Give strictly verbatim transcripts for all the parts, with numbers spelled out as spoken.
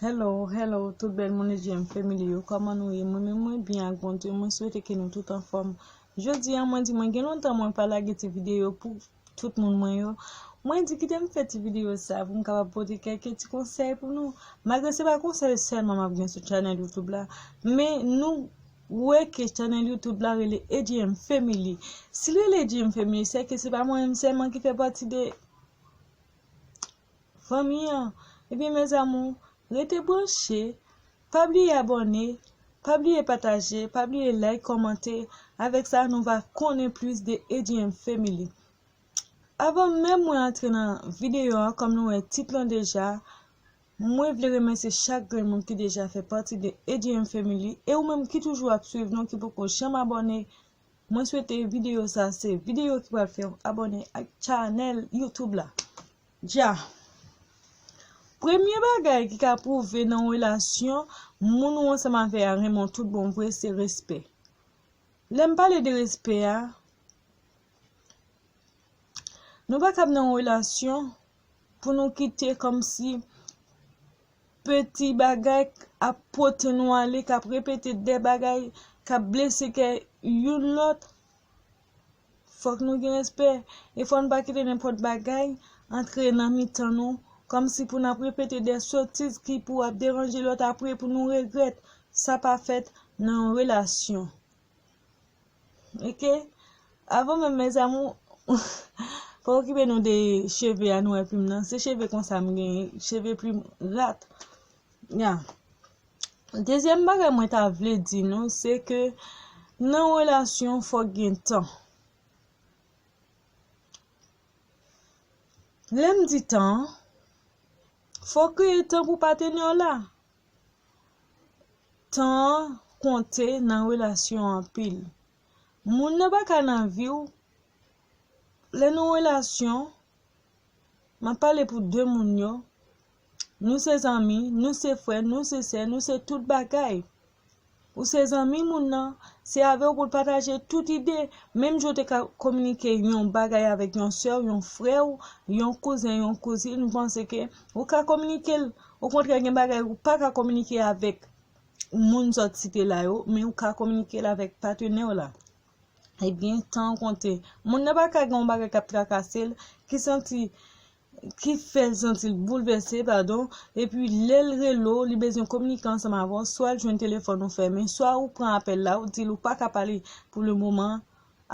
Hello, hello, tout bèl moun J M Family yo, kòman nou ye? Mwen menm mwen byen ak Bondye, mwen swete ke nou tout anfòm. Jodi a mwen di mwen gen lontan mwen pa lage ti videyo pou tout moun mwen yo. Mwen di kite m fè ti videyo sa pou m kapab pote kèk ti konsèy pou nou. Malgre se pa konsèy sèlman m ap gen sou channel YouTube la, men nou wè ke channel YouTube la rele A J M Family. Si l rele A J M Family, se ke se pa mwen menm sèlman ki fè pati de fanmi an. Ebyen, mes amours, rete branche. Pa bliye abòne, pa bliye pataje, pa bliye like, kòmante. Avèk sa, nou va konnen plis de A J M Family. Avan menm mwen antre nan videyo an, kòm nou wè tit lan deja, mwen vle remèsye chak grenn moun ki deja fè pati de A J M Family e ou menm ki toujou ap swiv nou, ki poko janm abòne. Mwen swete videyo sa se videyo ki pral fè w abòne ak channel YouTube la. Dja. Premye bagay ki ka pwouve nan yon relasyon, moun ou ansanm avè a renmen w tout bon vre, se respè. Lè m pale de respè a, nou pa kab nan yon relasyon pou nou kite kòmsi peti bagay k ap pote nou ale, k ap repete de bagay k ap blese kè youn lòt. Fòk nou gen respè e fò n pa kite nenpòt bagay antre nan mitan nou, kòmsi pou n ap repete de sotiz ki pou ap deranje lòt apre pou nou regrèt. Sa pa fèt nan yon relasyon. Oke? Avan menm, mes amours, pa okipe nou de cheve a, nou wè plim nan. Se cheve konsa m genyen, cheve plim rat. Ya. Dezyèm bagay mwen ta vle di nou, se ke nan yon relasyon, fòk gen tan. Lè m di tan, fòk kreye tan pou patnè w la. Tan an konte nan relasyon anpil. Moun nan pa ka nan vi w. Lè nou relasyon, m ap pale pou de moun yo. Nou se zanmi, nou se frè, nou se sè, nou se tout bagay. Ou se zanmi moun nan, se avè w pou l pataje tout ide. Menm jan w te ka kominike yon bagay avèk yon sè w, yon frè w, yon kouzen, yon kouzin, m panse ke ou ka kominike l. Okontrè, gen bagay ou pa ka kominike avèk moun sòt site la yo, men ou ka kominike l avèk patnè w la. Ebyen, tan an konte. Moun nan pa ka gen yon bagay k ap trakase l, ki santi, ki fè l santi l boulvèse, padon, epi lè l rele w, li bezwen kominike ansanm avè w, swa l jwenn telefòn ou fèmen, swa ou pran apèl la, ou di l ou pa ka pale pou le moman.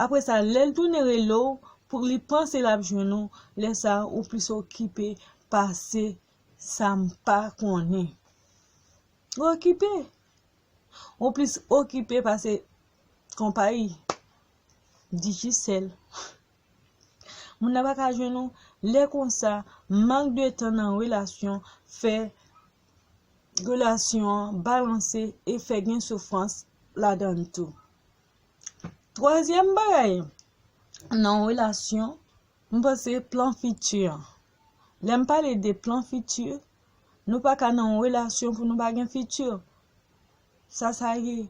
Apre sa, lè l tounen rele w, pou li panse l ap jwenn ou, lè sa a, ou plis okipe pase sa m pa konnen. Ou okipe. Ou plis okipe pase konpayi Digicel. Moun nan pa ka jwenn ou. Lè konsa, mank de tan nan relasyon fè relasyon an balanse e fè gen soufrans ladan l tou. Twazyèm bagay nan yon relasyon, m panse plan fiti an. Lè m pale de plan fiti, nou pa ka nan yon relasyon pou nou pa gen fiti. Sa sa ye.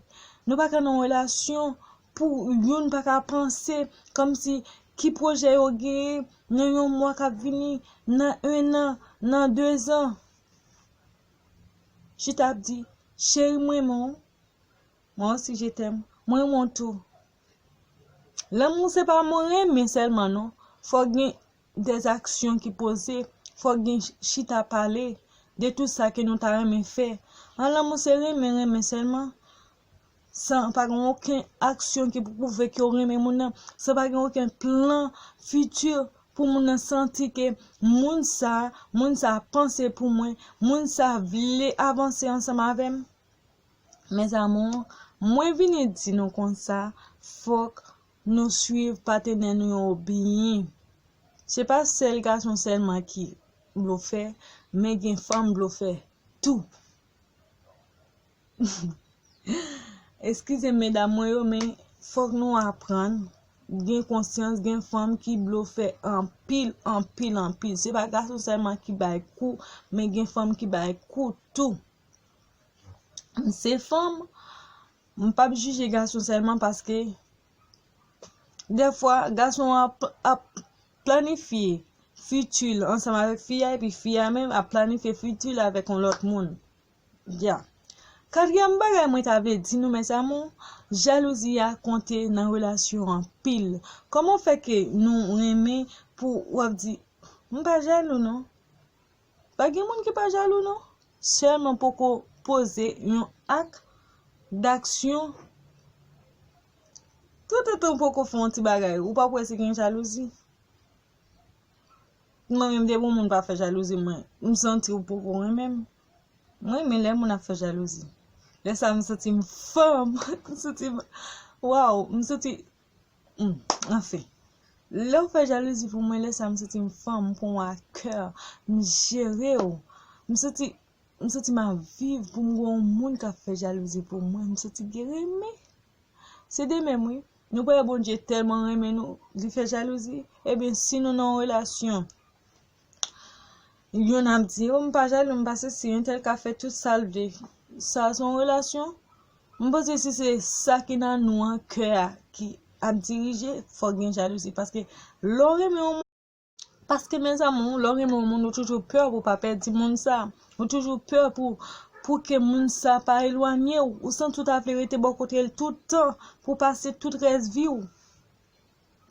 Nou pa ka nan yon relasyon pou youn pa ka panse kòmsi ki pwojè yo genyen nan yon mwa k ap vini, nan en an, nan de zan. Chita ap di, cheri, m renmen w. Moi aussi je t'aime. Mwen renmen w tou. Lanmou se pa mwen renmen sèlman non. Fòk gen des actions ki poze. Fòk gen ch- chita pale de tout sa ke nou ta renmen fè. An lanmou se renmen, renmen sèlman. San pa gen okenn aksyon ki pou pwouve ke w renmen moun nan. San pa gen okenn plan fiti pou moun nan santi ke moun sa, moun sa panse pou mwen, moun sa vle avanse ansanm avè m. Mes amours, mwen vini di nou konsa, fòk nou swiv patnè nou yo byen. Se pa sèl gason sèlman ki blofè, men gen fanm blofè tou. Eskize m, medam mwen yo, men fòk nou aprann gen konsyans, gen fanm ki blofè anpil, anpil, anpil. Se pa gason sèlman ki bay kou, men gen fanm ki bay kou tou. M se fanm, m p ap jije gason sèlman paske dèfwa gason an ap, ap planifye fiti l ansanm avèk fi a, epi fi a menm ap planifye fiti l avèk yon lòt moun. Ya. Katriyèm bagay mwen ta vle di nou, mes amours, jalouzi a konte nan relasyon anpil. Kòman fè ke nou renmen pou w ap di, "M pa jalou non." Pa gen moun ki pa jalou non. Sèlman poko poze yon ak daksyon. Toutotan w poko fè yon ti bagay, ou p ap wè si gen jalouzi. Mwen menm, depi yon moun pa fè jalouzi mwen, m santi ou poko renmen m. Mwen renmen lè moun ap fè jalouzi. Lè sa, m santi m fanm. M santi m, waw, m santi, hmm, anfen. Lè w fè jalouzi pou mwen, lè sa, m santi m fanm, m pran w a kè, m jere w. M santi, m santi m ap viv pou m gen yon moun k ap fè jalouzi pou mwen. M santi gen renmen. Se de menm, wi. Nou kwè Bondye tèlman renmen nou, li fè jalouzi? Ebyen, si nou nan yon relasyon, youn ap di, "Oh, m pa jalou, m pa sesi," entèl ka fè tout sa l vle. Sa se yon relasyon? M panse si se sa ki nan nou an, kè a, ki ap dirije, fòk gen jalouzi. Paske lè w renmen yon moun, paske, mes amours, lè w renmen yon moun, ou toujou pè pou pa pèdi moun sa. Ou toujou pè pou, pou ke moun sa pa elwanye w. Ou santi w ta vle rete bò kote l tout tan, pou pase tout rès vi w.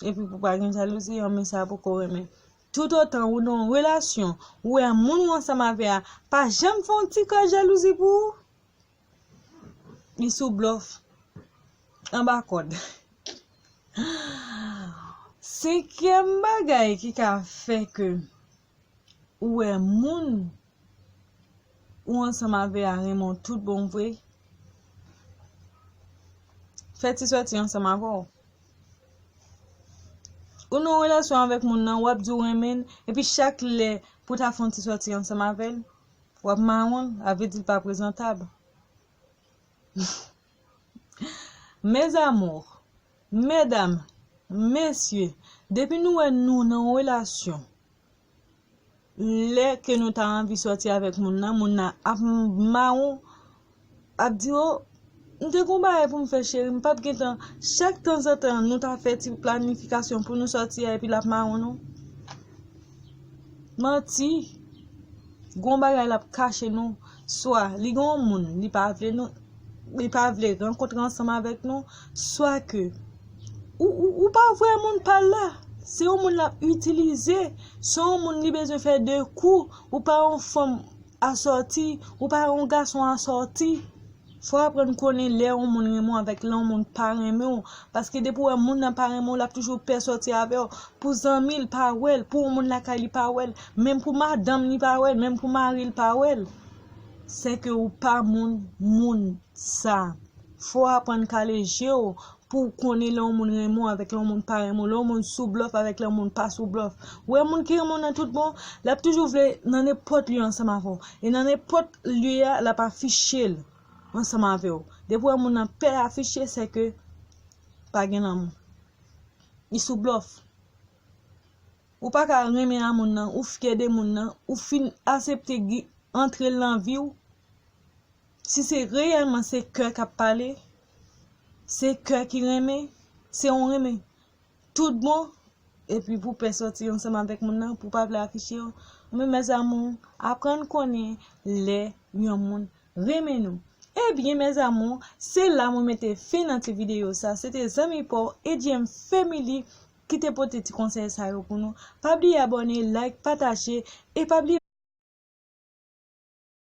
Epi pou pa gen jalouzi, yon moun sa poko renmen. Toutotan ou nan yon relasyon, ou wè moun ou ansanm avè a pa janm fè yon ti kras jalouzi pou ou, li sou blòf, anba kòd. Senkyèm bagay ki ka fè ke ou wè moun ou ansanm avè a renmen w tout bon vre, fè ti sòti ansanm avè w. Ou nan yon relasyon avèk moun nan, w ap di w renmen l, epi chak lè pou w ta fè yon ti sòti ansanm avè l, w ap mawon l, sa vle di l pa prezantab. Mes amours, medam, mesye, depi nou wè nou nan yon relasyon, lè ke nou ta anvi sòti avèk moun nan, moun nan ap mawon, ap di, "Oh, m te gon bagay pou m fè, cheri, m p ap gentan." Chak tanzantan, nou ta fè ti planifikasyon pou nou sòti a, epi l ap mawon nou. Manti. Gon bagay l ap kache nou. Swa li gen yon moun li pa vle nou, li pa vle rankontre ansanm avèk nou, swa ke ou, ou, ou pa vre moun pa l la. Se yon moun l ap itilize. Se yon moun li bezwen fè de kou. Ou pa yon fanm asòti. Ou pa yon gason asòti. Fò w aprann konnen lè yon moun renmen w avèk lè yon moun pa renmen w. Paske depi w wè moun nan pa renmen w, l ap toujou pè sòti avè w. Pou zanmi l pa wè l, pou yon moun lakay li pa wè l, menm pou madanm li pa wè l, menm pou mari l pa wè l. Se ke ou pa moun, moun sa. Fò w aprann kale je w pou w konnen lè yon moun renmen w avèk lè yon moun pa renmen w, lè yon moun sou blòf avèk lè yon moun pa sou blòf. Ou wè moun ki renmen w nan tout bon, l ap toujou vle nan nenpòt lye ansanm avè w. E nan nenpòt lye a, l ap afiche l ansanm avè w. Depi w wè moun nan pè afiche, se ke pa gen lanmou. Li sou blòf. Ou pa ka renmen a moun nan, ou fyè de moun nan, ou fin aksepte antre l nan vi w. Si se reyèlman se kè k ap pale, se kè ki renmen, se yon renmen tout bon, epi pou pè sòti ansanm avèk moun nan, pou pa vle afiche w. Men mes amours, aprann konnen lè yon moun renmen nou. Ebyen, mes amours, se la mwen mete fen nan ti videyo sa. Se te zanmi pa w, A J M Family, ki te pote ti konsèy sa yo pou nou. Pa bliye abòne, like, pataje, e pa bliye